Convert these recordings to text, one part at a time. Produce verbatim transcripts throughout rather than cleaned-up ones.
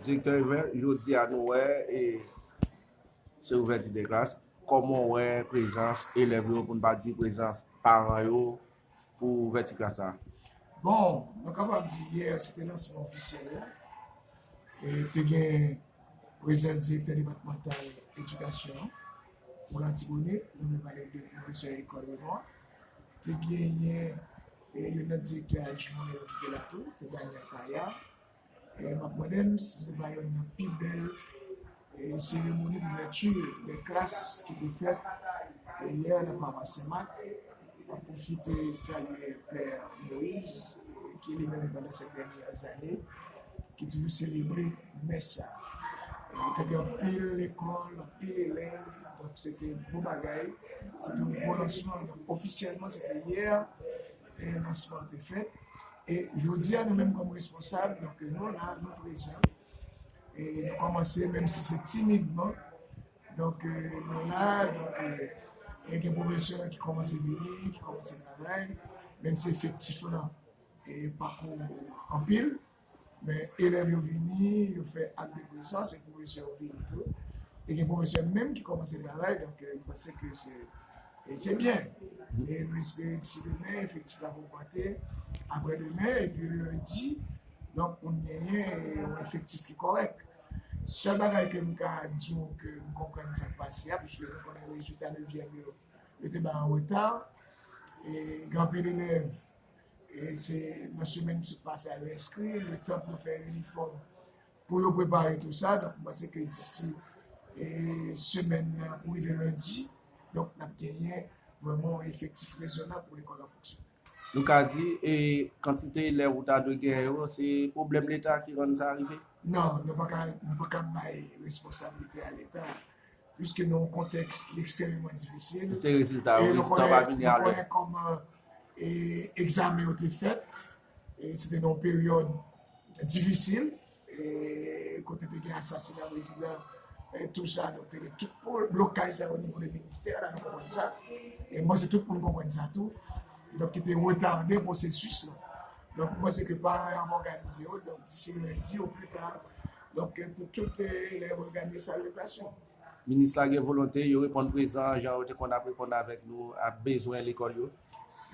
Direktè Ever, jodi a nou wè e se ouvèti de klas. Kòman w wè prezans elèv yo, pou n pa di prezans paran yo, pou ouvèti klas sa? Bon, nou kapab di yè se te lansman ofisyèl la. E te gen prezans direktè depatmantal edikasyon pou Latibonit, nou vle pale de pwofesè Ecole Renois. Te genyen e youn nan direktè adjwen yo ki te la tou, se Daniel Paya. E m ap mande m si se pa youn nan pi bèl e seremoni ouvèti de klas ki te fèt e yè nan pawas Sen Mak. M ap pwofite salye Pè Moïse, ki li menm pandan sèt dènyè zane, ki toujou selebre mès sa. E te gen anpil lekòl, anpil elèv, donk se te gwo bagay, se te yon gwo lansman. Donk ofisyèlman, se te yè, e lansman an te fèt. E jodi a, nou menm kòm responsab, donk nou la, nou prezan. E nou kòmanse, menm si se timidman. Donk, e, nou la, donk, e, e gen pwofesè ki kòmanse vini, ki kòmanse travay, menm si efektif lan e pa ko anpil, men elèv yo vini, yo fè ak de prezans, e pwofesè yo vini tou. E gen pwofesè menm ki kòmanse travay, donk, e, m panse ke se, e se byen. E nou espere disi demen, efektif la va ogmante, apre demen, epi lendi, donk, pou n genyen, e, yon efektif ki kòrèk. Sèl bagay ke m ka di w ke m konprann sa k pase a, piske nou konnen rezilta nevyèm yo, yo te bay an reta. E gen anpil elèv, e se nan semèn ki sot pase a yo enskri, letan pou yo fè inifòm, pou yo prepare tou sa. Donk, m panse ke disi, e, semèn nan, pou rive lendi, donk, n ap genyen vrèman yon efektif rezonab pou lekòl la fonksyone. Nou ka di, e, kantite elèv ou ta dwe genyen yo, se pwoblèm Leta ki rann sa rive? Non, nou pa ka, nou pa ka bay responsablite a Leta, piske nan yon kontèks ki ekstrèmeman difisil. Se rezilta yo, e nou rezilta yo pa konnen, vini nou a lè. Konnen kòman, e, egzamen yo te fèt, e se te nan yon peryòd difisil, e kote te gen asasina prezidan, e tou sa, donk te gen tout po-, blokaj sa o nivo de ministè la, nou konprann sa. E m panse tout moun konprann sa tou. Donk, ki te retade pwosesis la. Donk, m panse ke paran yo ap òganize yo, donk, disi lendi o pli ta, donk, pou tout, e, elèv reganye sal de klas yo. Minis la gen volonte, yo reponn prezan, jan yo te konn ap reponn avèk nou, a bezwen lekòl yo?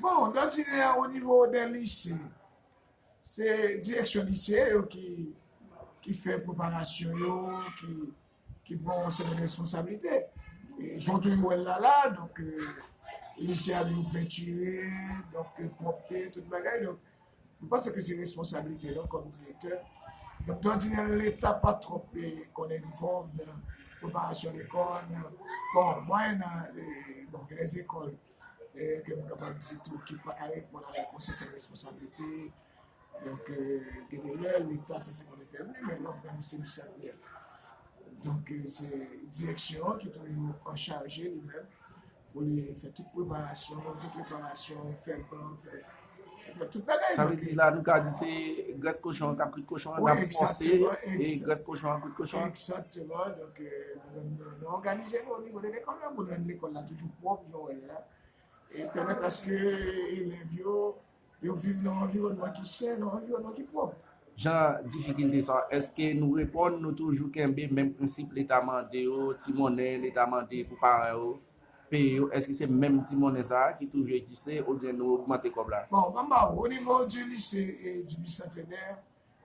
Bon, dòdinè, o nivo de lise, se direksyon lise yo ki, ki fè preparasyon yo, ki, ki pran yon sèten responsablite. E jan w toujou wè l la la, donk, e, lise a toujou pentire, donk, e, pwòpte, tout bagay. Donk, m panse ke se responsablite nou kòm direktè. Donk, dòdinè, Leta pa twòp, e, konn envòlv nan preparasyon lekòl. Bon, mwayennan, e, bon, gen lèzekòl, e, ke m kapab di tou, ki pa ka reponn avèk yon sèten responsablite. Donk, e, gen de lè, Leta sanse konn entèvni, men lè w pran lise Louis Sapler. Donk, e, se direksyon an ki toujou an chaje li menm pou li fè tout preparasyon, tout reparasyon, fè ban, fè, fè tout bagay. Sa vle di la, nou ka di se grès kochon an k ap kwit kochon an, n ap fòse, e grès kochon an kwit kochon an. Egzakteman. Donk, e, nou, nou, nou òganize nou o nivo de lekòl la pou nou rann lekòl la toujou pwòp, jan w wè l la, e pèmèt aske elèv yo, yo viv nan yon anviwònman ki sen, nan yon anviwònman ki pwòp. Jan difikilte sa, èske nou reponn, nou toujou kenbe menm prensip Leta mande yo, ti monnen Leta mande pou paran yo, peye yo, èske se menm ti monnen sa a ki toujou egziste oubyen nou ogmante kòb la? Bon, ban m ba ou, o nivo du lycée et du bicentenaire,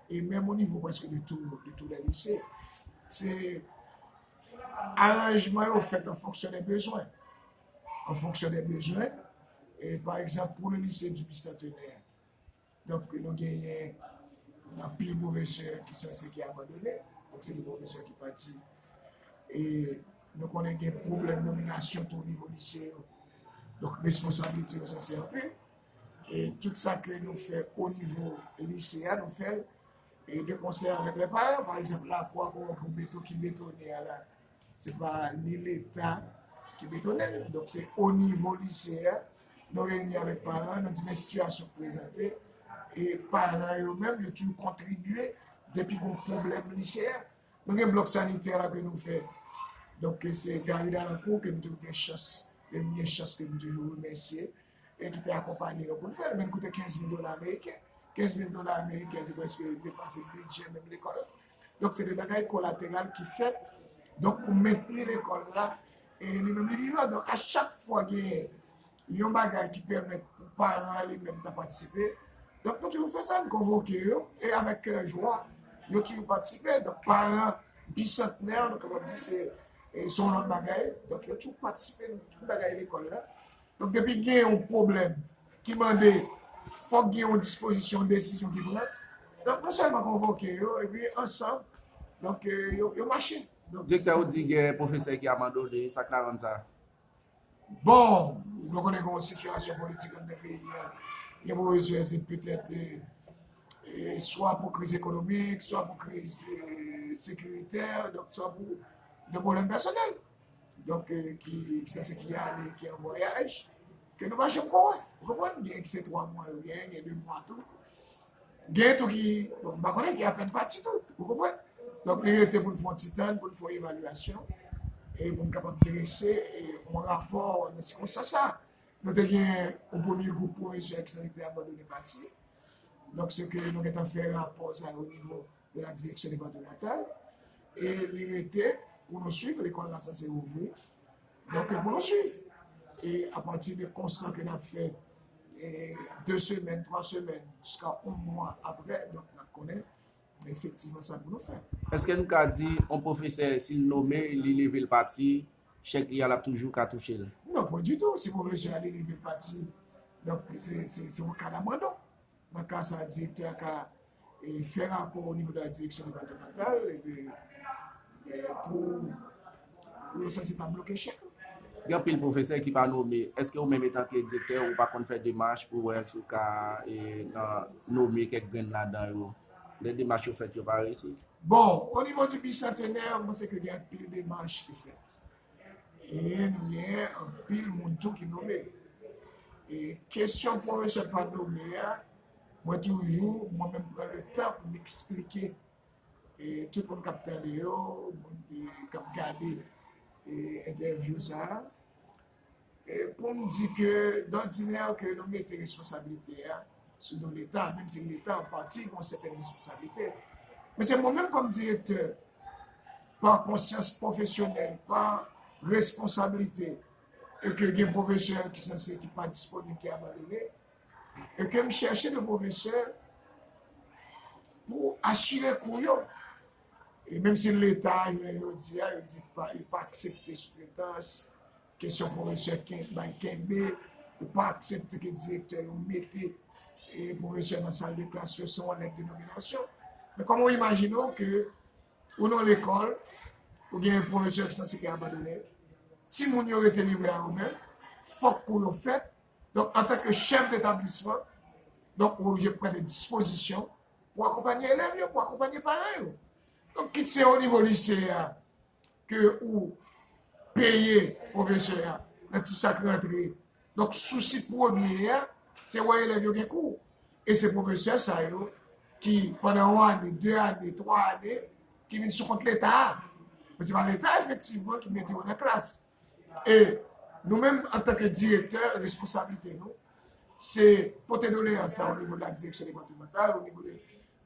e menm o nivo prèske de tout, de tout lè lise, se aranjman yo fèt an fonksyon de bezwen. An fonksyon de bezwen, e pa egzanp, pou le lycée du bicentenaire, donk, nou genyen anpil pwofesè ki sanse ki abandone, donk se de pwofesè ki pati. E nou konnen gen pwoblèm nominasyon tou o nivo lise yo. Donk, responsablite yo sanse anpil. E tout sa ke nou fè o nivo lise a, nou fè l, e de konsè avèk lè paran. Pa egzanp, lakou a Kowokou Beto ki betone a la, se pa ni Leta ki betone l. Donk, se o nivo lise a, nou reyini avèk paran, nou di men sitiyasyon k prezante, e paran yo menm, yo toujou kontribye depi gon pwoblèm lise a. Nou gen blòk sanitè la ke nou fè. Donk, se Gary Dalancourt ke m te gen chans, ke m gen chans ke m toujou remèsye, e ki te akonpanye nou pou n fè l, men l koute kenz mil dola ameriken. Kenz mil dola ameriken, se prèske depase bidjè menm lekòl. Donk, se de bagay kolateral ki fèt, donk, pou mentni lekòl la, e li menm li vivan. Donk, a chak fwa gen yon bagay ki pèmèt pou paran an li menm ta patisipe, donk, nou toujou fè sa, nou konvoke yo, e avèk kè jwa, yo toujou patisipe. Donk, paran bisantnè, nou kapab di se, e, se yon lòt bagay. Donk, yo toujou patisipe nan tout bagay lekòl la. Donk, depi gen yon pwoblèm ki mande, fòk gen yon dispozisyon, yon desizyon ki pran, donk, nou sèlman konvoke yo, epi ansanm, donk, e, yo, yo mache. Donk, Direktè, ou di gen pwofesè ki abandone, sa k ta rann sa? Bon, nou konnen gen yon sitiyasyon politik anndan peyi a. Gen pwofesè, se petèt, e, e, swa pou kriz ekonomik, swa pou kriz, e, sekiritè, donk, swa pou de pwoblèm pèsonèl. Donk, e, ki, ki sanse ki ale, ki an vwayaj, ke nou pa janm ko wè. Ou konprann? Gen ki se twa mwa yo gen, gen de mwa tou. Gen tou ki, bon, m pa konnen, ki apèn pati tou, ou konprann? Donk, li rete pou n fè yon ti tann, pou n fè yon evalyasyon, e pou n kapab drese, e, yon rapò nan sikonstans sa. Nou te gen yon premye gwoup pwofesè ki sanse te abandone pati. Donk, se ke nou gentan fè rapò sa yo o nivo de la direksyon depatmantal. E li rete pou nou swiv, lekòl la sanse ouvri. Donk, pou nou swiv. E apati de konstan ke n ap fè, e, de semèn, twa semèn, jiska yon mwa apre, donk, n ap konnen efektivman sa pou nou fè. Èske nou ka di, yon pwofesè, si l nome, li leve l pati, chèk li a, l ap toujou ka touche l? Non, pwen ditou. Si pwofesè a li leve l pati, donk, se, se, se yon ka dabandon. Nan ka sa, direktè a ka, e, fè rapò o nivo de la direksyon depatmantal, epi, e, pou, pou yo sanse ta bloke chèk. Gen anpil pwofesè ki pa nome. Èske ou menm, etanke direktè, ou pa konn fè demach pou wè si w ka, e, nan, nome kèk grenn ladan yo? Lè demach yo fèt, yo pa reyisi? Bon, o nivo di bisantenè, mwen panse ke gen anpil demach ki fèt. E nou gen anpil moun tou ki nome. E kesyon pwofesè pa nome a, mwen toujou, mwen menm pran le tan pou m eksplike, e tout moun k ap tande yo, moun ki, k ap gade, e entèvyou sa a, e pou m di ke, dòdinè, ke nou mete responsablite a sou do Leta, menm si Leta an pati gen yon sètèn responsablite. Men se mwen menm kòm direktè, pa konsyans pwofesyonèl, pa responsablite, e ke gen pwofesè ki sanse ki pa disponib, ki abandone, e ke m chèche de pwofesè pou asire kou yo. E menm si Leta, jounen jodi a, yo di pa, yo pa aksepte soutretans, kesyon pwofesè ken-, bay kenbe, yo pa aksepte ke direktè yo mete, e, pwofesè nan sal de klas yo san yon lèt de nominasyon. Men kòman w imajine w ke ou nan lekòl, ou gen pwofesè ki sanse ki abandone, timoun yo rete livre a yo menm, fòk kou yo fèt. Donk, antanke chèf detablisman, donk, ou oblije pran de dispozisyon pou akonpanye elèv yo, pou akonpanye paran yo. Donk, kit se o nivo lise a, ke ou peye pwofesè a nan ti sak rantre. Donk, sousi premye a, se wè elèv yo gen kou. E se pwofesè sa yo ki, pandan yon ane, de ane, twa ane, ki vin sou kont Leta a. Men se pa Leta, efektivman, ki mete yo nan klas. E nou menm, antanke direktè, responsablite nou, se pote doleyans sa o nivo de la direksyon depatmantal, o nivo de,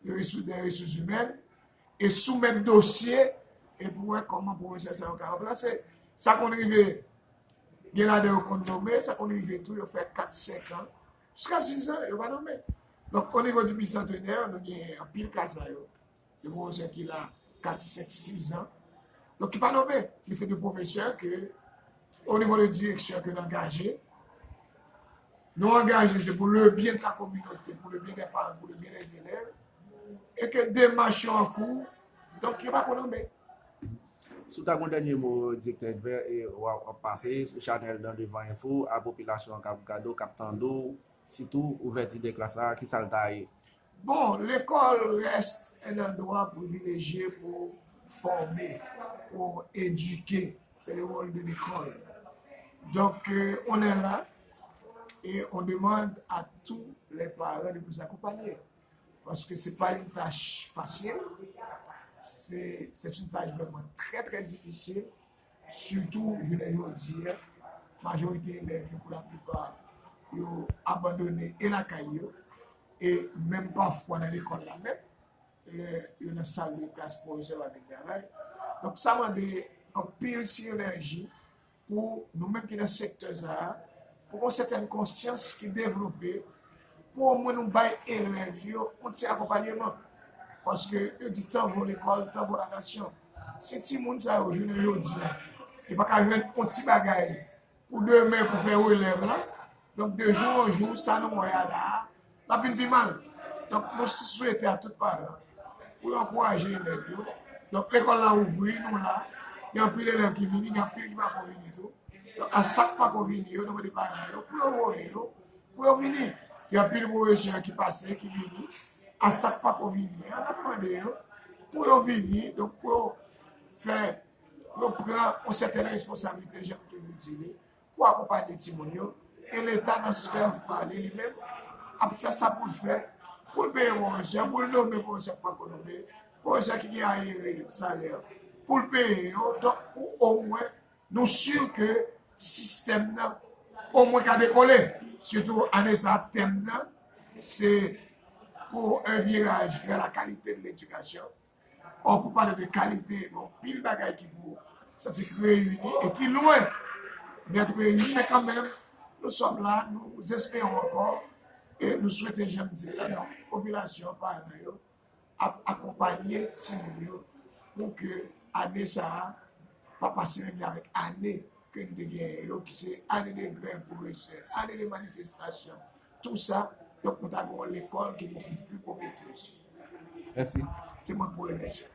de resou-, de resous imèn, e soumèt dosye, e pou wè kòman pwofesè sa yo ka ranplase. Sa konn rive, gen ladan yo konn nome, sa konn rive tou, yo fè kat, senk an, jiska sis an, yo pa nome. Donk, o nivo di bisantenè, nou gen anpil ka sa yo. Gen pwofesè ki la kat, senk, sis an. Donk, ki pa nome. Men se de pwofesè ke, o nivo de direksyon ke nou angaje, nou angaje, se pou le bien de la communauté, pou le bien des parents, pou le bien des élèves, e ke demach yo an kou, donk, yo pa ko nome. Si w ta gen yon dènye mo, Direktè Edver, e w ap, w ap pase sou chanèl Dans Devant Info, a popilasyon an k ap gade w, k ap tande w, sitou ouvèti de klas la, kisa l ta ye? Bon, lekòl reste un endroit privilégié pour former, pour éduquer. C'est le rôle de l'école. Donc, euh, on est là et on demande à tous les parents de nous accompagner. Parce que c'est pas une tâche facile. C'est, c'est une tâche vraiment très, très difficile. Sitou, jounen jodi a, majorite elèv yo, pou laplipa, yo abandone e lakay yo, e menm pafwa nan lekòl la menm. lè yo nan sal de klas pwofesè pa vin travay. Donk, sa mande anpil sinèji pou nou menm ki nan sektè sa a, pou gen yon sètèn konsyans ki devlope, pou omwen nou bay elèv yo yon ti akonpanyeman. Paske yo di tan vo lekòl, tan vo la nasyon. Si timoun sa yo jounen jodi a, yo pa ka jwenn yon ti bagay pou demen, pou fè relèv la, donk de jou an jou, sa nou wè a la a, l ap vin pi mal. Donk, nou swete a tout paran pou yo ankouraje elèv yo. Donk, lekòl la ouvri, nou la. Gen anpil elèv ki vini, gen anpil ki pako vini tou. Donk, a sa k pako vini yo, nou mande paran yo pou yo voye yo, pou yo vini. Gen anpil pwofesè ki pase, ki vini. A sa k pako vini an, n ap mande yo pou yo vini, donk pou yo fè, pou yo pran yon sètèn responsablite, jan m toujou di li, pou akonpanye timoun yo. E Leta nan sfè pa li, li menm, ap fè sa pou l fè, pou l peye pwofesè, pou l nome pwofesè k pako nome, pwofesè ki gen ayere salè, pou l peye yo. Donk, pou omwen, nou si ke sistèm nan omwen ka dekole. Sitou ane sa a, tèm nan, se pour un virage vers la qualité de l'éducation. Or, pou pale de kalite, gen anpil bagay ki pou santi ki reyini e ki lwen d'être reyini, men kanmenm, nous sommes là, nous espérons encore, e nou swete, jan m di la, donk, popilasyon, paran yo, ap akonpanye timoun yo pou ke ane sa a pa pase menm jan avèk ane ke n te genyen yo, ki se ane de grèv pwofesè, ane de manifestasyon, tou sa, donk nou ta gen yon lekòl ki bokou pli pwometè osi. Mèsi. Se mwen k pou remèsye.